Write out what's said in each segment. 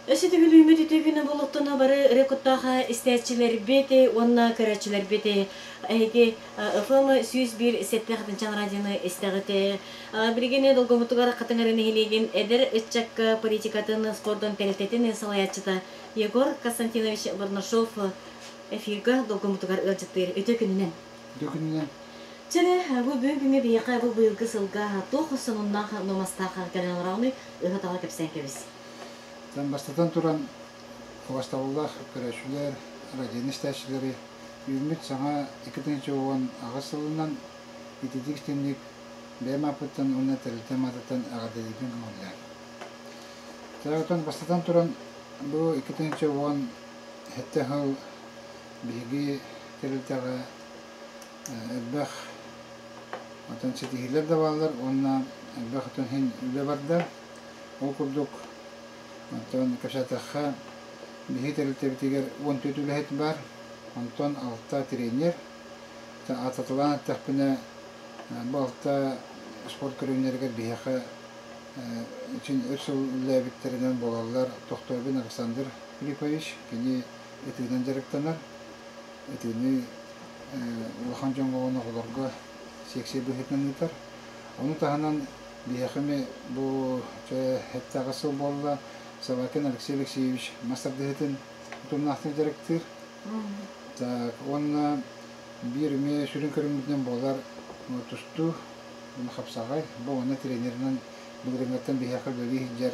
Өссө төгүлүүмүт үтүө күнэ буолуохтуна бары ырыа куттаах истээччилэрбит уонна көрөөччүлэрбит эһиги ФМ 101 7 Хатынчан радионы истэҕит. Билигин долгумутугар Хатыҥ Арыы нэһилиэгин эдэр ыччакка политикатын спордун тэрилтэтин салайааччыта Егор Константинович Бурнашов эфирга долгумутугар ыалдьыттыыр. Үтүө күнүнэн! Үтүө күнүнэн! Чэрэ, бу бүгүн күҥҥэ биһиэхэ бу быйылгы сылга туох сонуннаах нуомастаах кэлэн олороҕунуй ыһа-тоҕо кэпсээн кэбис. Бастатан туран, убастабыллаах көрөөччүлэр, радионы истээччилэри үүммүт саҥа 2018 сылынан ититик истиҥник бэйэм ааппыттан уонна тэрилтэм аатыттан эҕэрдэлиирбин көҥүллээн. Оттон бастатан туран, бу 2017 сыл биһиги тэрилтэҕэ элбэх оттон ситиһиилэр да бааллар уонна элбэх оттон иһин үлэ барда. Ол курдук, онтон кэпсээтэххэ, биһиги тэрилтэбитигэр 14 үлэһит баар, онтон алта тренер. Аататалаан эттэхпинэ, бу алта спорт көрүҥнэригэр биһиэхэ чин өр сыл үлэлээбиттэринэн буолаллар Тохтобин Александр Филиппович, кини ытыынан дьарыктанар. Ытыыны улахан дьоҥҥо уонна оҕолорго сиэксийэ быһыытынан ыытар. Ону таһынан Биһиэхэ эмиэ бу чэ эттэҕэ сыл буолла Собакин Алексей Алексеевич мас тардыһыытын утумнаахтык дьарыктыыр. Так уонна биир эмиэ сүрүн көрүҥмүтүнэн буолар тустуу уонна хапсаҕай. Бу уонна тренеринэн былырыыҥҥыттан биһиэхэ үлэлии сылдьар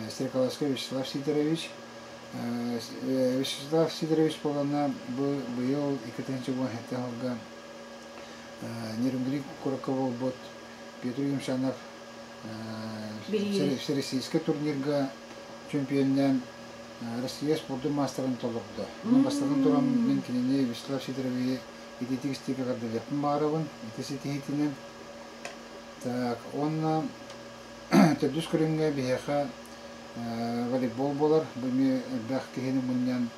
Стрекаловскай Вячеслав Сидорович. Вячеслав Сидорович буолана бу быйыл 2017 сылга Нерюнгри куоракка буолбут Петр Юмшанов Всероссийскай турнирга чемпионнаан Россия спордун маастарын толордо. Онон бастатан туран мин кинини Вячеслав Сидоровиһы ититик истиигэ эҕэрдэлиэхпин баҕарабын ити ситиһиитинэн. Так, уонна төрдүс көрүҥҥэ биһиэхэ волейбол буолар. Бу эмиэ элбэх киһини мунньан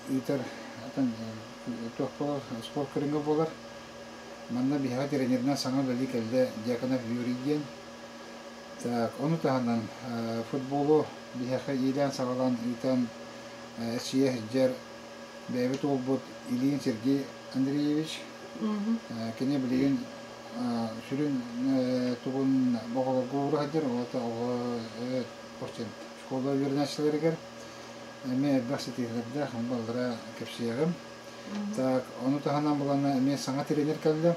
ыытар туох буолар, спорт көрүҥэ буолар. Манна биһиэхэ тренеринэн саҥа үлэлии кэллэ Дьяконов Юрий диэн. Так, ону таһынан футболу биһиэхэ иилээн-саҕалаан ыытан эрчийэ сылдьар бэйэбит уолбут Ильин Сергей Андреевич. Кини билигин сүрүн тугун оҕолорго уура сылдьар, оҕо школа үөрэнээччилэригэр эмиэ элбэх ситиһиилэрдээх, баллара кэпсиэҕим. Так, ону таһынан булана эмиэ саҥа тренер кэллэ.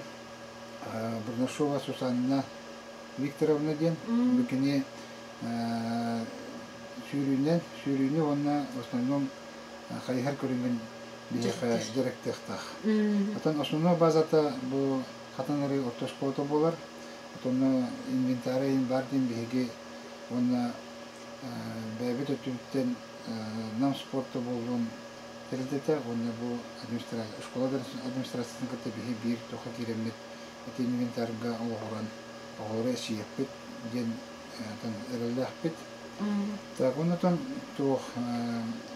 Бурнашова Сусанна Викторовна диэн. Бу кини сүүрүүнэн, сүүрүүнү уонна в основном хайыһар көрүҥүн биһиэхэ дьарыктыахтаах. Оттон основной базата бу Хатан Арыы орто оскуолата буолар. Отонно инвентарь баар диэн биһиги уонна бэйэбит өттүбүттэн Нам спорта буоллун тэрилтэтэ уонна бу школа администрациятын кытта биһи биир туохха киирэммит ити инвентарга олоҕуран оҕолору эчийиэхпит диэн эрэллээхпит. Так, оннотон туох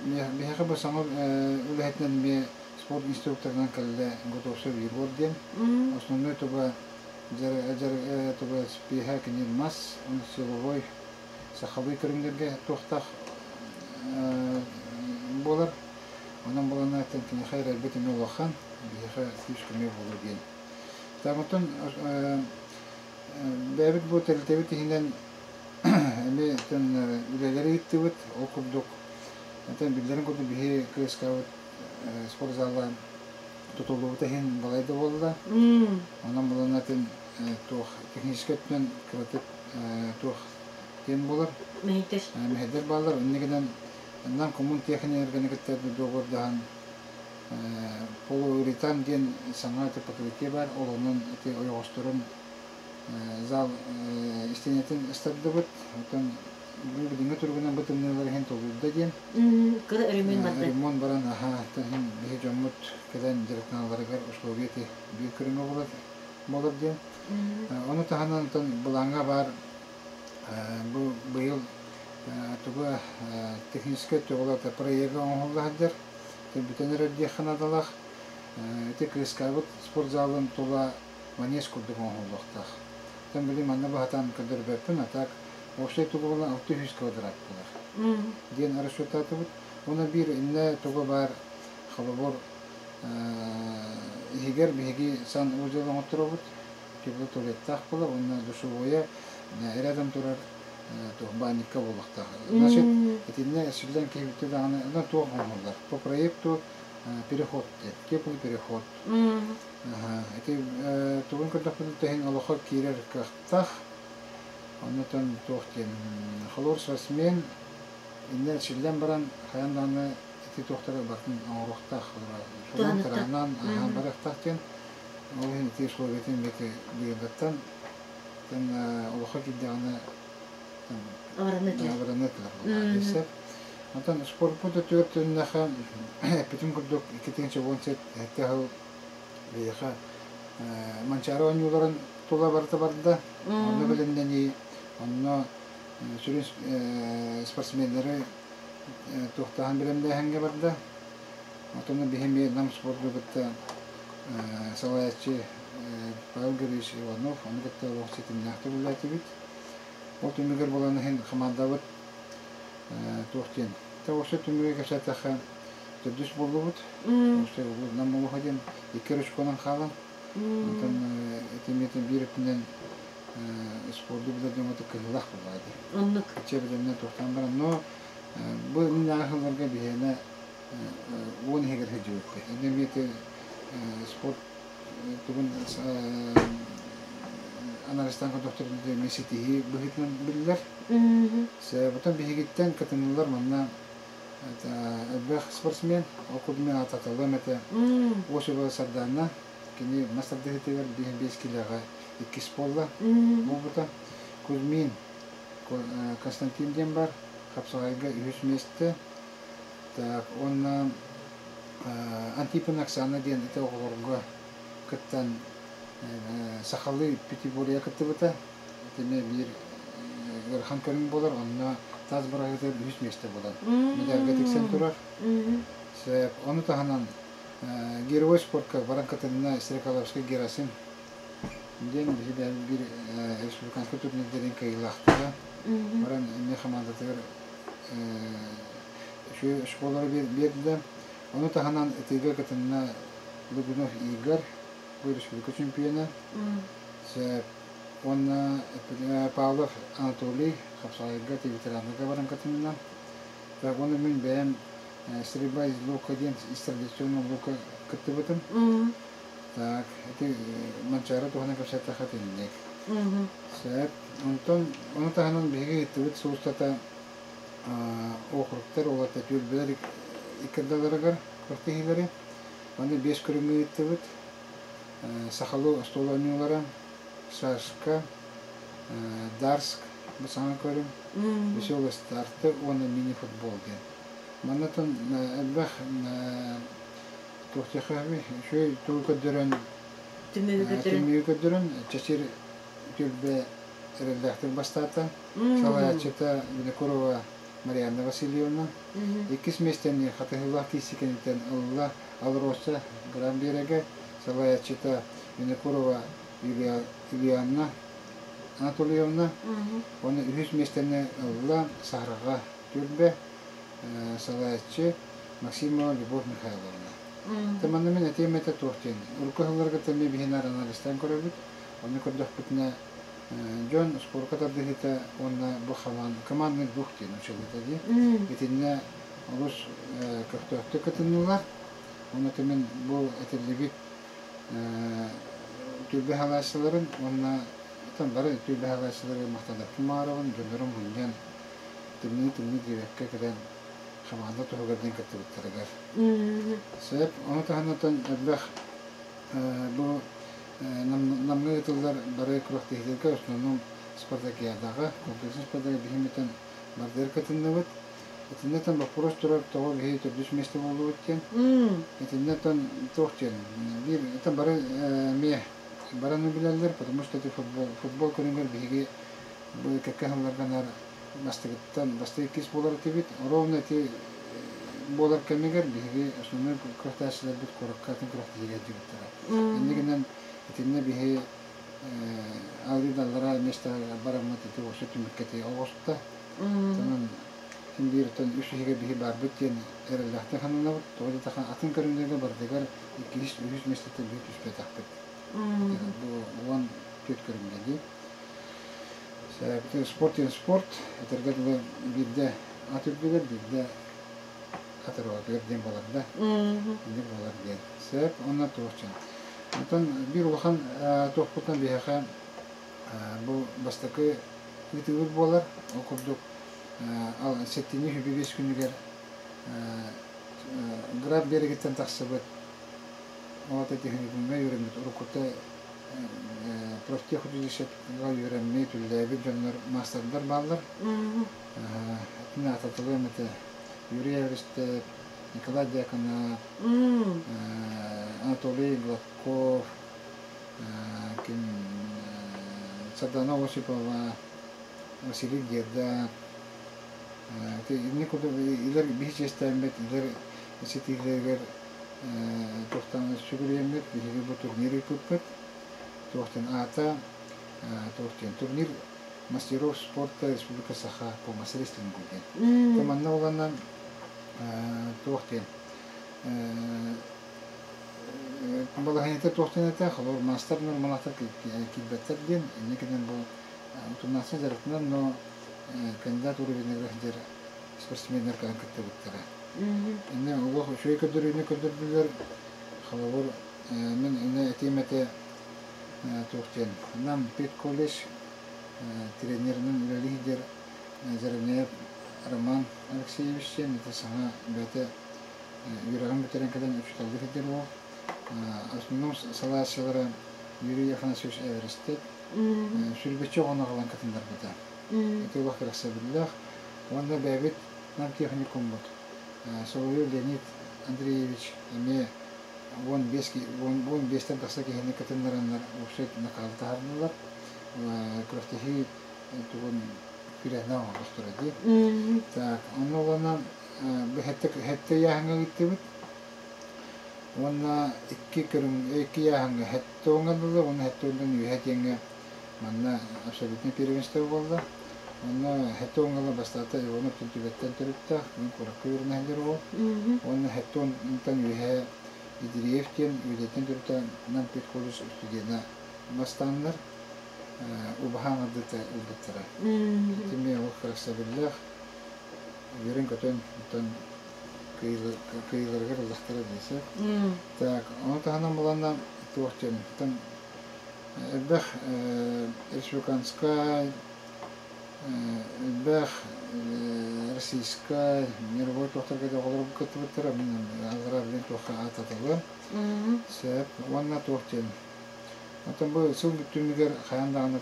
биһиэхэ бу саҥа үлэһитинэн эмиэ спорт инструкторынан кэллэ Готовцев Егор диэн. Основной туга туга спиэһэ кини мас, силовой сахалыы көрүҥнэргэ туохтаах буолар. Онон буолан киниэхэ эрэлбит эмиэ улахан, биһиэхэ күүс-көмө буолуо диэн. Оттон бэйэбит бу тэрилтэбит иһинэн эмиэ үлэлэри ыыттыбыт. Ол курдук, биллэрин курдук биһи КСК-быт спортзала тутуллубута иһин балай да буолла. Онон булан туох техническэй өттүнэн кыратык туох диэн буолар. Мэһэйдэр. Мэһэйдэр бааллар. Иннигинэн Нам коммун техника кытта договордаһан полууритан диэн саҥа покрытие бар. Ол онон ити ойоҕосторун зал истиэнэтин ыстардыбыт. Оттон билиҥҥи туругунан бу тымныылар иһин толуйда диэн. Кыра өрөмүөн барда. Ремонт баран аха биһи дьоммут кэлэн дьарыктаналларыгар условия ити биир көрүҥэ буолар буолар диэн. Ону таһынан оттон былааҥҥа баар бу быйыл туга техническэй өттө проега оҥоһулла сылдьар. Бүтэн эрэр диэххэ наадалаах. Ити кырыскаабыт спортзалын тула манеж курдук оҥоһуллуохтаах. Оттон били манна баһатан көрдөрбөппүн, а так Уопсай тугу буолан 600 квадрат буолар диэн расчеттаатыбыт. Уонна биир иннэ туга баар холобур иһигэр биһиги сан-узел оҥотторобут, тепло туалеттаах буолар уонна душевойа рядом турар баанньыкка буолуохтаах. Значит, итиннэ сүллэн киһибитэ даҕаны туох оҥоһуллар? По проекту переход теплый переход. Ити тугун көрдөхпүтүн тэһин олохо киирэр кыахтаах. Оннотон туох диэн холобур спортсмен иннэ сүллэн баран хайан даҕаны ити туохтары батын оҥоруохтаах шулан тараанан аһаан барыахтаах диэн ол иһин ити условиятын бэти быйылгыттан олохо киирдэҕинэ абыраны этилэр. Онтон спорпут өттүгэр төннөхө эппитим курдук 2017 сыл биһиэхэ Манчаары оонньууларын тула барыта барда. Онно бэлэмнэнии, онно сүрүн спортсменнары туохтааһын бэлэмнээһиҥҥэ барда. Отон биһи эмиэ Нам спорду кытта салайааччы Павел Григорьевич Иванов, ону кытта олох ситимнээхтик үлэлээтибит. Ол түмүгэр буолан иһин хамаандабыт туох диэн Осы түмүгэ кэпсээтэххэ төрдүс буоллубут. Осы Нам улуһа диэн икки ручканан хаалан. Онтон этимиэтин биир өттүнэн спорду билэр дьоҥҥо кыһыылаах буолла дии. Оннук. Иччэ билэмнэн туохтаан баран, но бу иннинээҕи сылларга биһиэнэ 10 иһигэр сылдьыбыппыт. Эми спорт тугун анализтаан көрдөхтөрүнэ эмиэ ситиһии быһыытынан биллэр. Потом биһигиттэн кытыннылар манна элбэх спортсмен, ол курдук мен ааттаталлам этэ Осипова Сардаана, кини мас тардыһыытыгар 5 килоҕа иккис буолла буолбута. Кузьмин Константин диэн бар, хапсаҕайга үһүс миэстэ. Так, уонна Антипина Оксана диэн ити оҕолорго кыттан сахалыы пятиборье кыттыбыта. Ити эмиэ биир ыарахан көрүҥ буолар. Онно таас быраҕыытыгар үһүс миэстэ буолан медальга тиксэн турар. Сөп. Ону таһынан гировой спортка баран кытынна Стрекаловский Герасим диэн биһи биир республиканскай турнирдарын кыайыылаахтара. Баран эмиэ хамаандатыгар үчүгэй школалары биэрдэ. Ону таһынан ытыыга кытынна Лугунов Игорь, бу республика чемпиона. Уонна Павлов Анатолий хапсаҕайга ветераннарга баран кытынна. Так, уонна мин бэйэм стрельба из лука диэн из традиционного лука кыттыбытым. Так, ити Манчаары туһунан кэпсэттэххэ итинник. Сөп. Онтон ону таһынан биһиги ыыттыбыт сыл устата округтар уолаттар түөлбэлэр иккардаларыгар күрэхтэһиилэри. Манна биэс көрүҥҥэ ыыттыбыт. Сахалыы остуол оонньуулара, шашка, дарск бу саҥа көрүҥ, веселые старты уонна мини-футбол диэн. Маннатан элбэх туох диэххэ үчүгэй тугу көрдөрөн Түмүгү түмүгү көрдөрөн чэчир түөлбэ эрэллээхтик бастаата. Салайааччыта Винокурова Марианна Васильевна. Иккис миэстэни хатыһыылаах киирсикэниттэн ылла Алроса Гран биэрэгэ. Салайааччыта Винокурова Юлианна Анатольевна. Уонна үһүс миэстэни ылла Саһарҕа түөлбэ салайааччы Максимова Любовь Михайловна. Манна мин этиэм этэ туох диэн. Урукку сылларга эмиэ биһиэнэ анализтаан көрөбүт. Онно көрдөхпүтүнэ дьон спорка тардыһыыта уонна бу командный дух диэн училита дии. Итиннэ олус көхтөөхтүк кытыннылар. Уонна мин бу этиллибит түөлбэ халааччыларын уонна бары түөлбэ халааччылары махтанарбын баҕарабын, дьоннорум мунньан тымныы-тымныы диэбэккэ кэлэн хамаанда туһугар диэн кыттыбыттарыгар. Сөп. Ону таһынан элбэх бу Намҥа ыытыллар бары күрэхтэһиилэргэ основном спартакиадаҕа, комплекснай спартакиада биһимитин бардыгар кытынныбыт. Итиннэтэн боппуруос турар тоҕо биһи төрдүс миэстэ буоллубут диэн. Итиннэтэн туох диэн биир это бары эмиэ бараны билэллэр, потому что эти футбол футбол көрүҥэр биһиги бу кэккэ сылларга наар бастыгыттан бастакы иккис буолар этибит. Ровно эти буолар кэмигэр биһиги основной күрэхтэһээччилэрбит куоракка атын күрэхтэһиигэ сылдьыбыттара. Иннигинэн итиннэ биһи Алидаллара миэстэҕэ бараммыт ити уопсай түмүккэ тиийэ оҕуста. Онон син биир оттон үс иһигэ биһи баарбыт диэн эрэллээхтик сананабыт. Тоҕо диэтэххэ атын көрүҥнэргэ барытыгар иккис, үһүс миэстэттэн биһи түспэтэхпит. Бу 14 көрүҥҥэ дии. Спорт диэн спорт, этэргэ дылы биирдэ ат үрдүгэр, биирдэ ат өрөҕөтүгэр диэн буолар да. Инник буолар диэн. Сөп, онно туох дьон. Онтон биир улахан туохпутунан биһиэхэ бу бастакы ыытыыбыт буолар. Ол курдук сэтинньи 25 күнүгэр Град биэрэгиттэн тахсыбыт ол тиһигиҥҥэ үөрэммит уруккута профтехучилищеҕа үөрэммит, үлэлээбит дьоннор маастардар бааллар. Итини аататылыам этэ Юрий Эверстев, Николай Дьяконов, Анатолий Гладков, ким Сардана Осипова, Василий Дерда. Инник курдук илэр биһи чиэстээммит, илэр ситиилэригэр туохтан сүгүрүйэммит, биһиги бу турнир ыыппыппыт. Туохтан аата, туохтан турнир мастеров спорта Республика Саха по мас-рестлингу диэн. Манна уланан туох диэн балаһыанньата туох диэн этэ, холобур маастар нормалаахтар киирбэттэр диэн, инникинэн бу утумнаахтар дьарыктанан, но кандидат уровенныгар сылдьар спортсменнар кэлэн кыттыбыттара. Инне олох үчүгэй көрдөрүүнү көрдөрдүлэр. Холобур, мин инне этиим этэ туох диэн, Нам педколледж тренеринэн үлэлии сылдьар Заровняев Роман Алексеевич диэн ити саҥа бэйэтэ үөрэҕин бүтэрэн кэлэн учууталлыы сылдьар уол. Основном салааччылара Юрий Афанасьевич Эверестет сүүрбэччэ оҕону аҕалан кытыннарбыта. Ити олох кэрэхсэбиллээх. Уонна бэйэбит Нам техникуммут Соловьев Леонид Андреевич эмиэ 15, 15-тэн тахса киһини кытыннараннар уопсай накаалы таһаардылар. Күрэхтэһии тугун күрэһинэ оҥордохторо дии. Так, онно олонон бу хэттэ ыйааһыҥҥа ыыттыбыт. Уонна икки көрүҥ икки ыйааһыҥҥа хэттэ оҥордулар уонна хэттэ онтон үөһэ диэҥҥэ манна абсолютный первенство буолла. Онно хэттэ оҥола бастаата Иванов Түнтүбэттэн төрүттээх, мин куоракка үөрэнэ сылдьар уол. Уонна хэттэ онтон үөһэ Идриев диэн Үөдэйтэн төрүттээх Нам педколледж студена бастааннар убаһа аҥардыыта ылбыттара. Ити эмиэ олох кэрэхсэбиллээх. Үөрэн-көтөн оттон кыайыыларыгар ыллахтара дии Так, ону таһынан буланна туох диэн, оттон элбэх республиканскай, элбэх российскай, мировой туохтарга да оҕолору кыттыбыттара, мин аллара билин туохха аататылым. Сөп. Уонна туох диэн. Оттон бу сыл бүттүүнүгэр хайаан даҕаны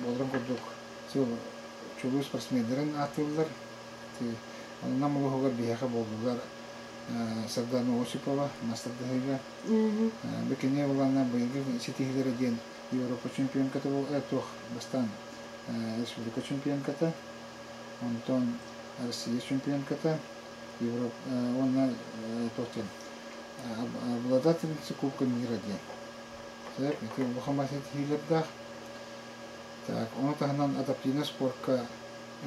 буоларын курдук сыл чулуу спортсменнарын ааттыыллар. Нам улууһугар биһиэхэ буоллулар Сардана Осипова мастардыһыыга. Бу кини улаана быйылгы ситиһиилэрэ диэн Европа чемпионката туох бастаан республика чемпионката, онтон Россия чемпионката, Европа уонна туох диэн обладательница Кубка мира диэн. Сөп, ити улахан ситиһиилэрдээх. Так, ону таһынан адаптивнай спортка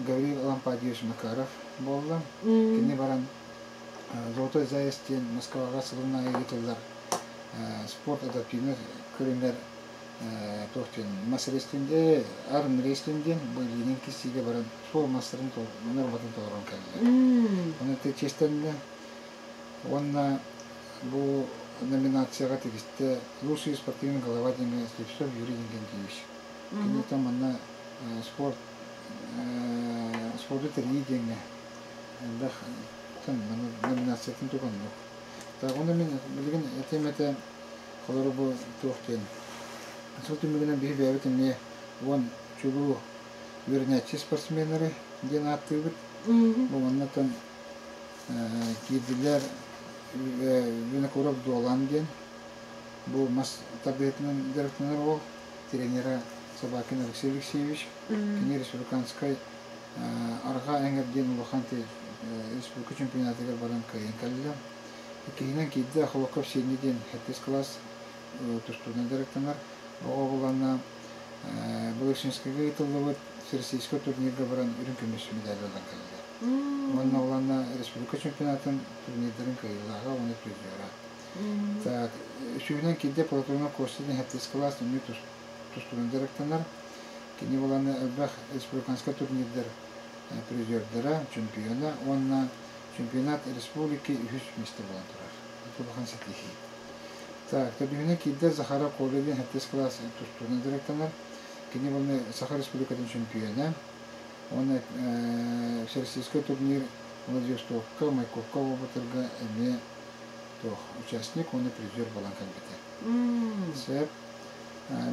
Гаврил Лампадьевич Макаров буолла. Кини баран Золотой заяц диэн Москваҕа сылын аайы ыытыллар спорт адаптивнай көрүҥэр туох диэн мас-рестлинг арм-рестлинг диэн бу илиинэн киирсиигэ баран суол мастарын норматын толорон кэллэ. Ону чиэстэннэ уонна бу номинацияҕа тигистэ лучший спортивный голова диэҥҥэ Слепцов Юрий Иннокентьевич. Кини там манна спорт спорду тэрийии диэҥҥэ элбэх номинациятын тугуннук. Так, ону мин билигин этим этэ холоро бу туох диэн. Сыл түмүгүнэн биһи бэйэбит эмиэ уон чулуу үөрэнээччи спортсменнары диэн ааттыыбыт. Бу маннатан киирдилэр Винокуров Дуолан диэн бу мас тардыһыытынан дьарыктанар уол тренера Собакин Алексей Алексеевич. Кини республиканскай Арҕаа эҥэр диэн улахан республика чемпионатыгар баран кыайан кэллэ. Иккиһинэн киирдэ Холоков Сиэнньэ диэн сэттис кылаас тустуунан дьарыктанар. Оҕо буланна Благовещенскайга ыытыллыбыт Всероссийскай турнирга баран үрүҥ көмүс медаль ылан кэллэ. Уонна уланна республика чемпионатын турнирдарын кыайыылааҕа уонна призера. Так, үсүһүнэн киирдэ Платонов Костя сэттис кылаас эмиэ тустуунан дьарыктанар. Кини буланы элбэх республиканскай турнирдар призердара, чемпиона уонна чемпионат республики үһүс миэстэ буолан турар. Улахан ситиһии. Так, төрдүһүнэн киирдэ Захаров Коля диэн сэттис кылаас тустуунан дьарыктанар. Кини буолна Саха Республикатын чемпиона уонна Всероссийскай турнир Владивостокка, Майкопка буолбутарга эмиэ туох участник уонна призер буолан кэлбитэ. Сөп.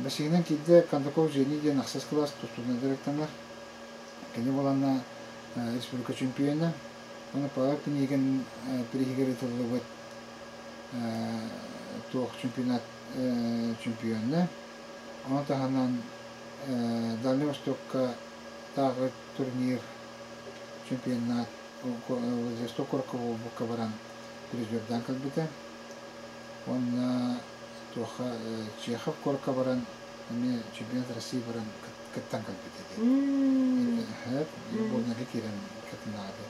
Бэсиһинэн киирдэ Кондаков Женя диэн ахсыс кылаас тустуунан дьарыктанар. Кини буоланна республика чемпиона. Уонна Павел Пинигин приһигэр ытыллыбыт туох чемпионат чемпиона. Ону таһынан Дальнай Востокка тааҕы турнир чемпионат Владивосток куоракка буолбукка баран призердаан кэлбитэ. Уонна туохха Чехов куоракка баран эмиэ чемпионат России баран кыттан кэлбитэ дии. Сборнайга киирэн кытыннаҕа.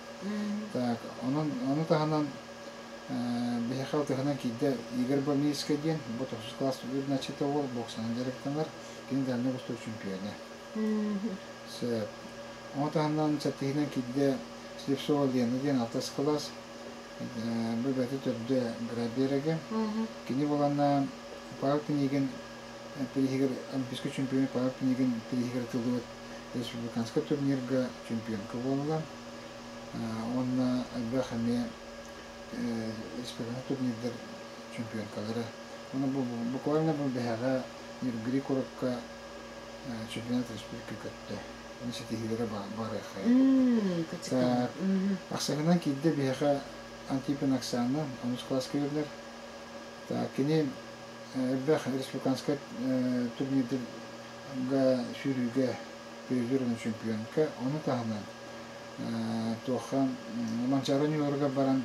Так, онон ону таһынан биһиэхэ алтыһынан киирдэ Игорь Больницкай диэн, бу тохсус кылаас үөрэнээччитэ уол, боксанан дьарыктанар, кини Дальнай Восток чемпиона. Сөп. Ону таһынан сэттиһинэн киирдэ Слепцова Лена диэн алтыс кылаас, бу бэти төрдө Граберегэ. Кини буоланна Павел Пинигин приһигэр Олимпийскай чемпион Павел Пинигин приһигэр ытыллыбыт республиканскай турнирга чемпионка буолла. Уонна элбэх эмиэ республиканскай турнирдар чемпионкалара. Уонна бу буквально бу бэһэҕэ Нюргри куоракка чемпионат республика көттө. Ситиһиилэрэ барыаххайа. Ахсаһынан киирдэ биһиэхэ Антипин Оксана, онус кылааска үөрэнэр. Кини элбэх республиканскай турнирдарга сүүрүүгэ призер чемпионка. Ону таһынан туохха Манчаары Ньуурга баран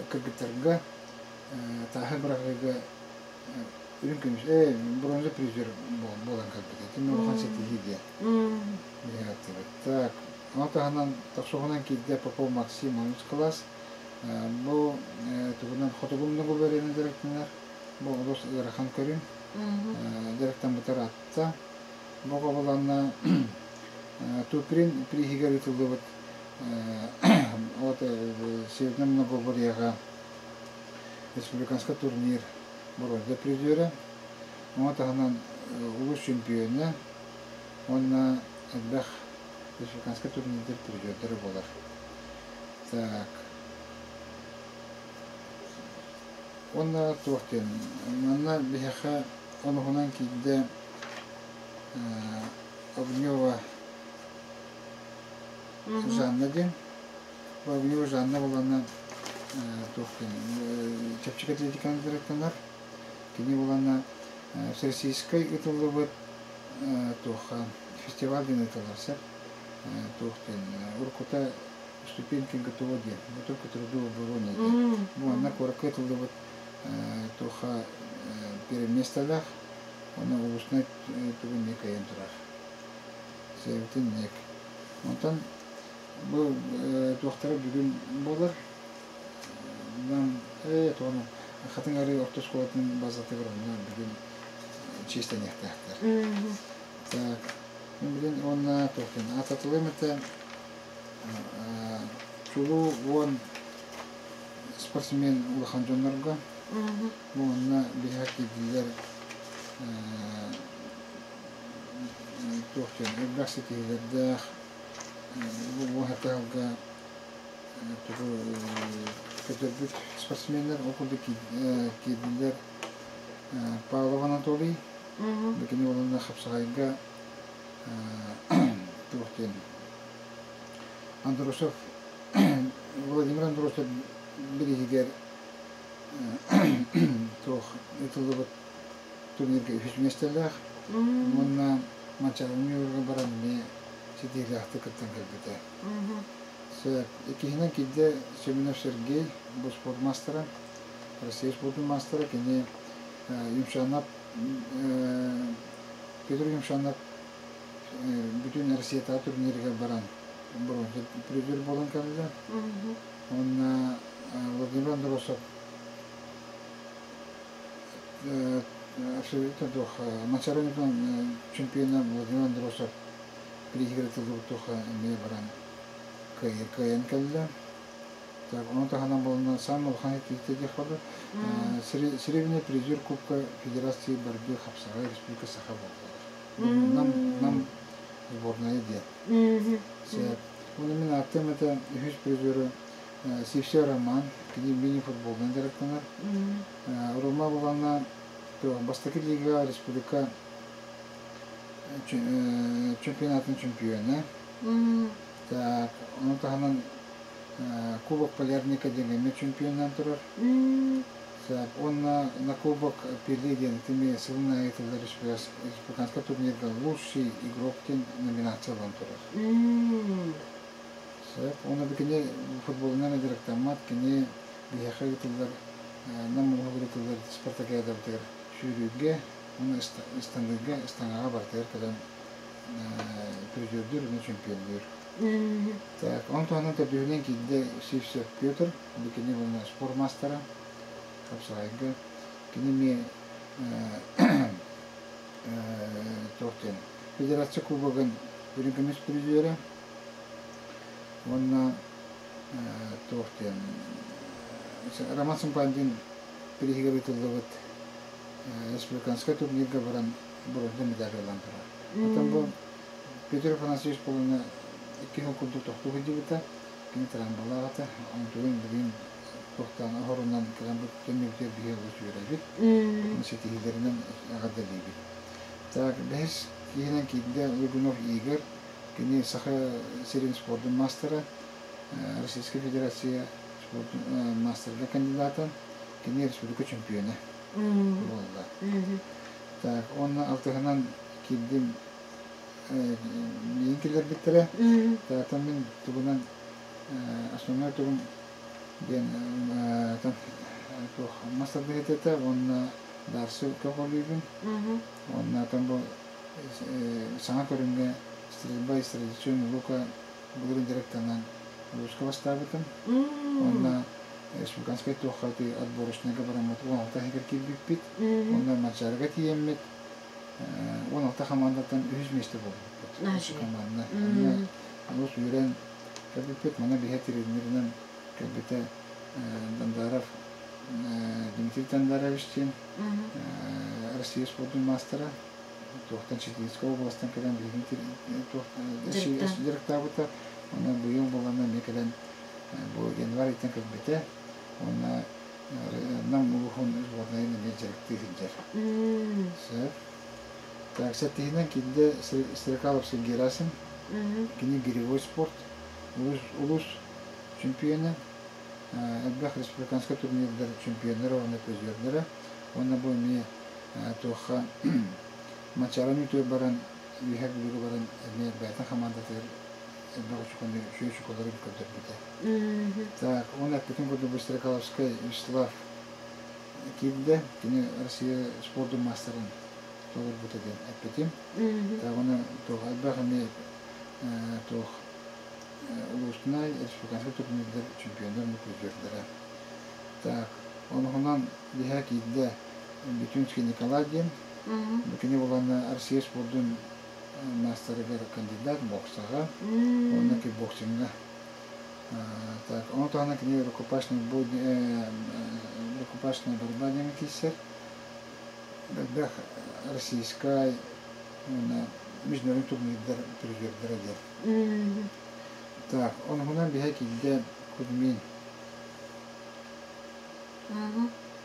кыргыттарга тааһы быраҕыыга үрүҥ көмүс бронза призер буолан кэлбитэ. Итиннэ улахан ситиһии диэн биһирэттибит. Так, ону таһынан тохсуһунан киирдэ Попов Максим онус кылаас. Бу тугунан хотугу многоборьены дьарыктанар. Бу олус ыарахан көрүҥ. Дьарыктаммытар атта. Бу хобуланна Туприн приһигэр ыытыллыбыт вот Северное многоборьеҕа республиканскай турнир бронза призера. Ону таһынан улуус чемпиона уонна элбэх республиканскай турнирдар призердэрэ буолар. Так. Уонна туох диэн, манна биһиэхэ онуһунан киирдэ Огнева Жанна диэн. Огнева Жанна буолана туох диэн, чэпчэки атлетиканан дьарыктанар. Кини буолана Всероссийскай ытыллыбыт туохха фестиваль диэн ыытыллар сөп. Туох диэн, уруккута ступеньки ГТО диэн, готовка труду обороне диэн. Бу манна куоракка ытыллыбыт туохха первое местолаах, уонна улуснай тугун эмиэ кыайан турар. Сэбитин нек. Онтон бу туохтара бүгүн буолар. Нам тоҕону Хатыҥ Арыы орто оскуолатын базатыгар онно бүгүн чиэстэниэхтээхтэр. Так, мин билин уонна туохтан аататылыам этэ чулуу 10 спортсмен улахан дьоннорго бу онно биһиэхэ киирдилэр туох диэн элбэх ситиһиилэрдээх бу уһатыһалга тугу көтөрбүт спортсменнар ол курдук киирдилэр Павлов Анатолий кини уолунна хапсаҕайга туох диэн Андросов Владимир Андросов бирииһигэр туох ыытыллыбыт турнирга үһүс миэстэлээх уонна Манчаарыны Ньуурга баран эмиэ ситиһиилээхтик кыттан кэлбитэ. Сөп. Иккиһинэн киирдэ Семенов Сергей, бу спорт маастара, Россия спордун маастара, кини Юмшанап Петр Юмшанов бүтүн Россиятааҕы турнирыгар баран бронза призер буолан кэллэ. Уонна Владимир Андросов абсолютно туох Мачаран чемпиона Владимир Андросов приһигэр тыллыбыт туохха эмиэ баран кыайан кэллэ. Так, ону таһынан буолна самый улахан этиитэ диэх буолла. Серебряный призер Кубка Федерации борьбы хапсаҕай Республика Саха буоллулар. Нам, нам сборная диэн. Сөп. Уонна мин ааттыам этэ үһүс призеры Сивсе Роман, кини мини-футболунан дьарыктанар. Рома буланна бастакы лига республика чемпионатын чемпиона. Так, ону таһынан Кубок Полярника диэн чемпионынан турар. Уонна на Кубок Пели диэн итини сылын аайы тыллар республиканскай турнирга лучший игрок диэн номинация ылан турар. Сөп. Уонна бу кини футболунан дьарыктаммат, кини биһиэхэ ыытыллар Нам улууһугар ыытыллар спартакиадабытыгар сүүрүүгэ уонна ыстаныыга ыстаҥаҕа барытыгар кэлэн призердүүр уонна чемпионнуур. Так, он туһанан төрдүһүнэн киирдэ Сивцев Петр, бу кини уонна спорт маастара, хапсаҕайга. Кини эмиэ туох диэн Федерация Кубогын үрүҥ көмүс призерэ уонна туох диэн Роман Сымпандин бирииһигэр ыытыллыбыт республиканскай турнирга баран бронза медаль ылан турар. Оттон бу Петр Афанасьевич буолана 2 сыл курдук тохтуу сылдьыбыта. Кини трамбалаах этэ. Онтугун билигин туохтаан оһорунан кэлэн бу төннүбүтүгэр биһи олус үөрэбит. Ситиһиилэринэн эҕэрдэлиибит. Так, бэһис киһинэн киирдэ Лугунов Игорь. Кини Саха сирин спордун маастара, Российскай Федерация спордун маастарга кандидата, кини республика чемпиона буолла. Так, уонна алтыһынан киирдим миигин киллэрбиттэрэ. Таатан мин тугунан основной тугум диэн туох мас тардыһыт этэ уонна дарсы көҕүлүүбүн. Уонна там бу саҥа көрүҥҥэ стрельба из традиционного лука былырыын директорынан улууска бастаабытым. Уонна республиканскай туохха отборочнайга бараммыт 16 иһигэр киирбиппит. Уонна Манчаарыга тиийэммит 16 хамаандаттан үһүс миэстэ буолбуппут. Команда. Олус үөрэн кэлбиппит. Мана биһэ тренеринэн кэлбитэ Дандаров Дмитрий Дандарович диэн Россия спордун маастара. Туохтан Читинскэй областан кэлэн билигин дьарыктаабыта. Онон быйыл буолана эмиэ кэлэн бу январь ыйтан кэлбитэ. Уонна Нам улууһун сборнайын эмиэ дьарыктыы сылдьар. Сөп. Так, сэттиһинэн киирдэ Стрекалов Герасим. Кини гиревой спорт, улуус чемпиона, элбэх республиканскай турнирдар чемпионнара уонна призердара. Уонна бу эмиэ туохха Мачаран үтүө баран, Үөһээ Бүлүүгэ баран эмиэ бэйэтин хамаандатыгар элбэх очукону, үчүгэй очуколары көрдөрбүтэ. Так, уонна эппитин курдук бу Стрекаловскай Вячеслав киирдэ. Кини Россия спордун маастарын толорбута диэн эппитим. Так, уонна туох элбэх эмиэ туох улуустунай республиканскай турнирдар чемпионнар призердара. Так, онуһунан биһэ киирдэ Бетюнский Николай диэн. Кини буланна Россия спордун маастарыгар кандидат боксаҕа уонна кикбоксиҥҥа. Так, ону таһынан кини рукопашный бой, рукопашная борьба диэн киирсэр. Элбэх российскай уонна международный турнирдар призердара диэн. Так, онуһунан биһэ киирдэ Кузьмин.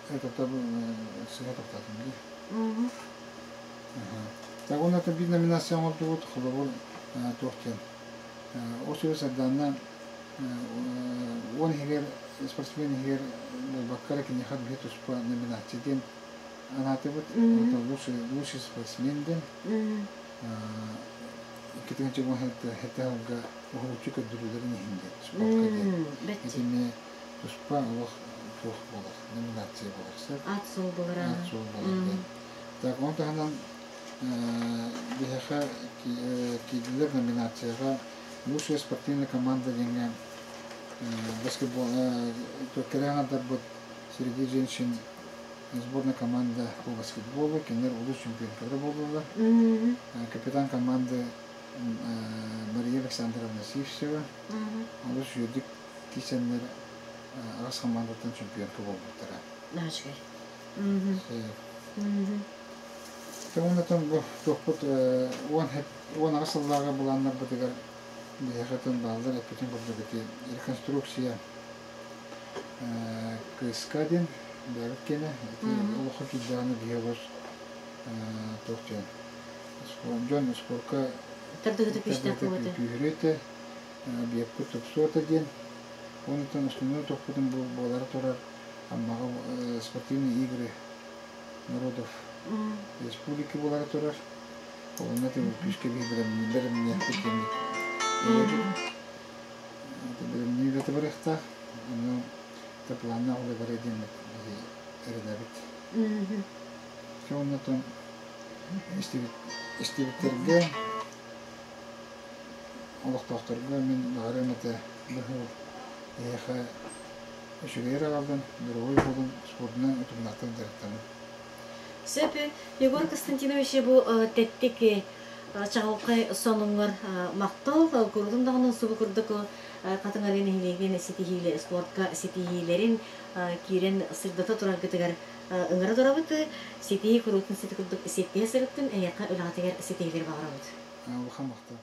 Это сыһа тоқтатым дии. Так, уонна биир номинация оҥордубут, холобур, туох диэн. Ол сүрү Сардаанна 10 иһигэр спортсмен иһигэр буолбакка эрэ киниэхэ биһи туспа номинация диэн анаатыбыт. Это лучший спортсмен диэн. 2017 сылга уһулуччу көрдөрүүлэрин иһин диэн спортка диэн. Итини туспа олох туох буолар, номинация буолар. Ат суол буолар. Ат суол буолар диэн. Так, он таһынан Биһиэхэ киирдилэр номинацияҕа лучшая спортивная команда диэҥҥэ баскетбол кэрэ аҥардарбыт среди женщин сборная команда по баскетболу кинилэр улуус чемпионкалара буоллулар. Капитан команды Мария Александровна Сивцева олус үөрдүк киирсэннэр аҕыс хамаандаттан чемпионка буолбуттара. Наачкай. Онтон бу туохпут 18 сыллааҕы былааннарбытыгар биһиэхэ бааллар эппитин курдук ити реконструкция КСК диэн бэйэбит киэнэ ити олоххо киирдэҕинэ биһи олус туох диэн дьон спорка тардыһыта күүстээх буолуо күүһүрүө этэ объекпыт тупсуо этэ диэн онтон основной тохпутун буолара турар Аммаҕа спортивные игры народов республики буолара турар. Онно күүскэ бэлэмниэхпит диэммит бэлэмнии үлэтэ барыахтаах. Онно планнаах үлэ барыа диэммит эрэнэбит. Оннотон истибиттэргэ олохтоохторго мин баҕарыам этэ быһыл эһиэхэ үчүгэй эрэ аҕаллын, доруобуй буолун, спордунан утумнаахтык дьарыктанын. Сөп, Егор Константинович бу тэттик чаҕылхай сонуҥҥар махтал, куруутун даҕаны субу курдук Хатыҥ Арыы нэһилиэгин ситиһиилэ спортка ситиһиилэрин киирэн сырдата тураргытыгар ыҥыра турабыт. Ситиһии куруутун сити курдук сиэттиһэ сырыттын, эһиэхэ үлэҕитигэр ситиһиилэри баҕарабыт. Улахан махтал.